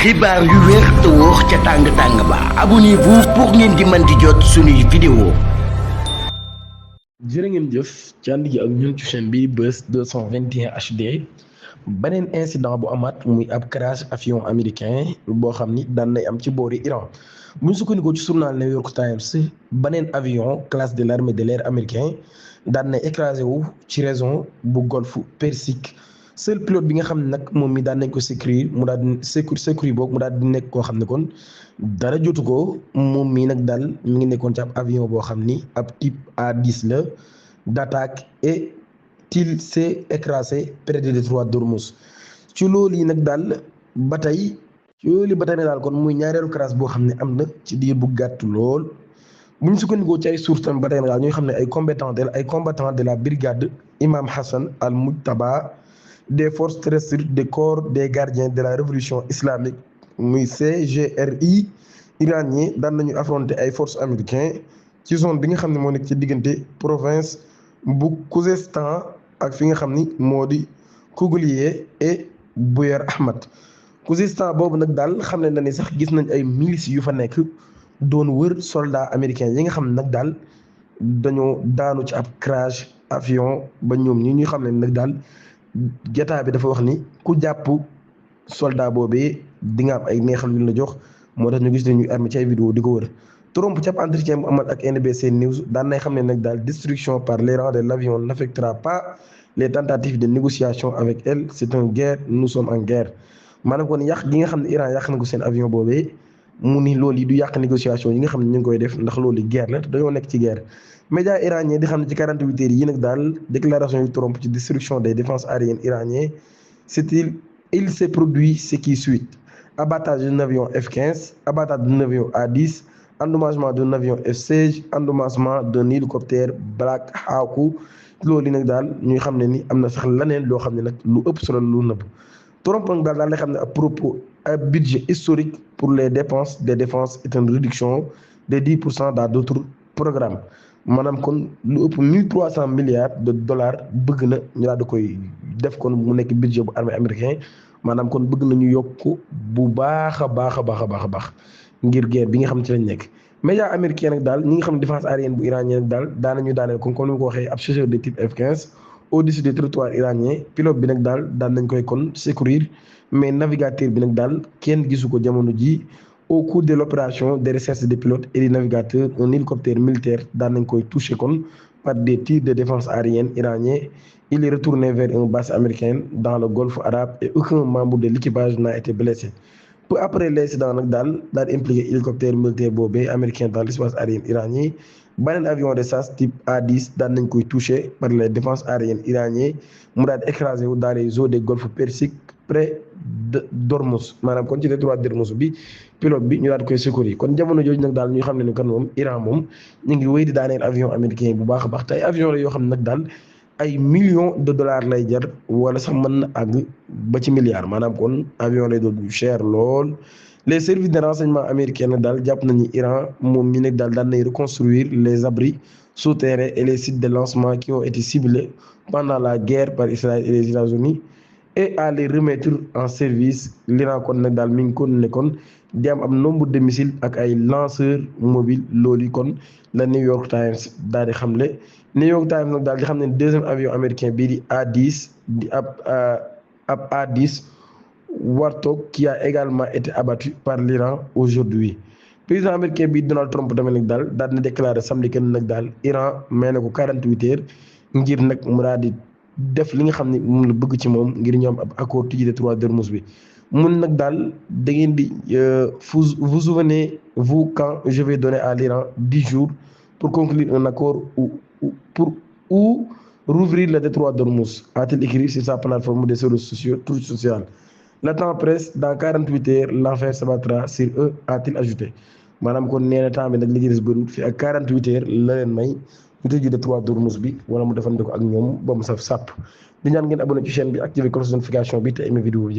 xibaar yu wér te wóor ca tàng-tàng ba abonnez-vous pour ngeen di mën di jot suñuy vidéo. jërë ngeen jëf ci ànd gi ak ñun ci chaîne bi Buzz 221 HD beneen incident bu amaat muy ab crash avion américain boo xam ni daan nay am ci boori Iran bu ñu sukkandikoo ci journal New York Times beneen avion classe de l'armée de l'air américain daan nay écrasé wu ci région bu golfe Persique. seul pilote bi nga xam ne nag moom mi daan nañ ko sécurité mu daal di sécurité boobu mu daal di nekk koo xam ne kon dara jotu ko moom mii nag daal mi ngi nekkoon ci ab avion boo xam ni ab type A10 la d'attaque et il s'est écrasé près de détroit d'Ormuz ci loolu yi nag daal ba tey ci loolu ba tey daal kon muy ñaareelu crash boo xam ne am na ci diir bu gàtt lool bu ñu sukkandikoo ci ay sources tam ba tey daal ñuy xam ne ay combattants de la brigade Imam Hassan al-Mujtaba des forces terrestres des corps des gardiens de la révolution islamique muy CGRI iranien daan nañu affronter ay forces américains ci zone bi nga xam ne moo nekk ci diggante province bu Khouzestan ak fi nga xam ni moo di Kouglier et Bouyer Ahmad. Khouzestan boobu nag daal xam ne na ni sax gis nañ ay milices yu fa nekk doon wër soldats américains yi nga xam ne nag daal dañoo daanu ci ab crash avion ba ñoom ñi ñu xam ne nag daal. Géta bi dafa wax ni ku jàpp soldat boobee di nga am ay neexal yu la jox moo tax ñu gis ne ñuy armé ci ay vidéo di ko wër Trump ci ab entretien bu amal ak NBC News daan nay xam ne nag daal destruction par les rangs de l'avion n'affectera pas les tentatives de négociation avec elle c'est une guerre nous sommes en guerre maanaam kon yàq gi nga xam ne Iran yàq na ko seen avion boobee mu ni loolu yi du yàq négociation yi nga xam ne ñu ngi koy def ndax loolu guerre la dañoo nekk ci guerre. média iranien di xam ne ci 48 heures yi nag daal déclaration yu Trump ci destruction des défenses aériennes iraniennes il s'est produit ce qui suit abattage d'un avion F-15 abattage d'un avion A-10 endommagement d'un avion F-16 endommagement d'un hélicoptère Black Hawk loolu yi nag daal ñuy xam ne ni am na sax leneen loo xam ne nag lu ëpp solo lu nëbb Trump nag daal lay xam ne à propos un budget historique pour les dépenses de défense est une réduction de 10% dans d'autres programmes maanaam kon lu ëpp 1300 milliards de dollars bëgg na ñu daal di koy def kon mu nekk budget bu armée américain maanaam kon bëgg nañu yokk bu baax a baax ngir guerre bi nga xam ne ci lañ nekk. média américain nag daal ñi nga xam ne défense aérienne bu iranien nag daal daanañu daaneel comme ni ma ko waxee ab chasseur de type F-15 au-dessus des territoires iraniens pilote bi nag daal daan nañ koy kon secourir mais navigateur bi nag daal kenn gisu ko jamono ji. Au cours de l'opération de recherche des pilotes et des navigateurs, un hélicoptère militaire daan nañ koy touché kon par des tirs de défense aérienne iranien. Il est retourné vers une base américaine dans le golfe arabe et aucun membre de l'équipage n'a été blessé. Peu après l'incident nag daal impliqué hélicoptère militaire boobee américain dans l'espace aérien iranien beneen avion de chasse type A10 daan nañ koy touché par les défenses aériennes iraniennes mu daal écrasé wu dans les eaux des golfe Persique près d'Ormuz maanaam kon ci détroit d'Ormuz bi pilote bi ñu daal koy secourir kon jamono jooju nag daal ñu xam ne ni kan moom Iran moom ñu ngi wéy di daaneel avion américain bu baax a baax te ay avion la yoo xam ne nag daal ay millions de dollars lay jar wala sax mën na àgg ba ci milliards maanaam kon avion lay doon bu cher lool. les services de renseignement américains nag daal jàpp nañu Iran moom mi nag daal daan nay reconstruire les abris souterrains et les sites de lancement qui ont été ciblés pendant la guerre par Israël et les États-Unis et à les remettre en service l'Iran kon nag daal mi ngi kon ne kon di am nombre de missiles ak ay lanceurs mobiles loolu yi kon la New York Times daal di xamle New York Times nag daal di xam ne deuxième avion américain bii di A10 di ab A10 Warthog qui a également été abattu par l'Iran aujourd'hui président américain bii Donald Trump tamit nag daal na déclaré samedi que nag daal Iran may na ko 48 heures ngir nag mu daal di def li nga xam ne moom la bëgg ci moom ngir ñoom ab accord tijji détroit d'Ormuz bi mun nag daal da ngeen di vous souvenez-vous quand je vais donner à l'Iran 10 jours pour conclure un accord ou rouvrir le détroit d'Ormuz a-t-il écrit sur sa plateforme des réseaux sociaux Truth Social. Le temps presse dans 48 heures l'enfer s'abattra sur eux a-t-il ajouté maanaam kon nee na temps bi nag li ci des bëriwul fii ak 48 heures la leen may ñu tëj détroit d'Ormuz bi wala mu defante ko ak ñoom ba mu saf sàpp di ñaan ngeen abonné ci chaîne bi activer cloche de notification bi te aimé vidéo bi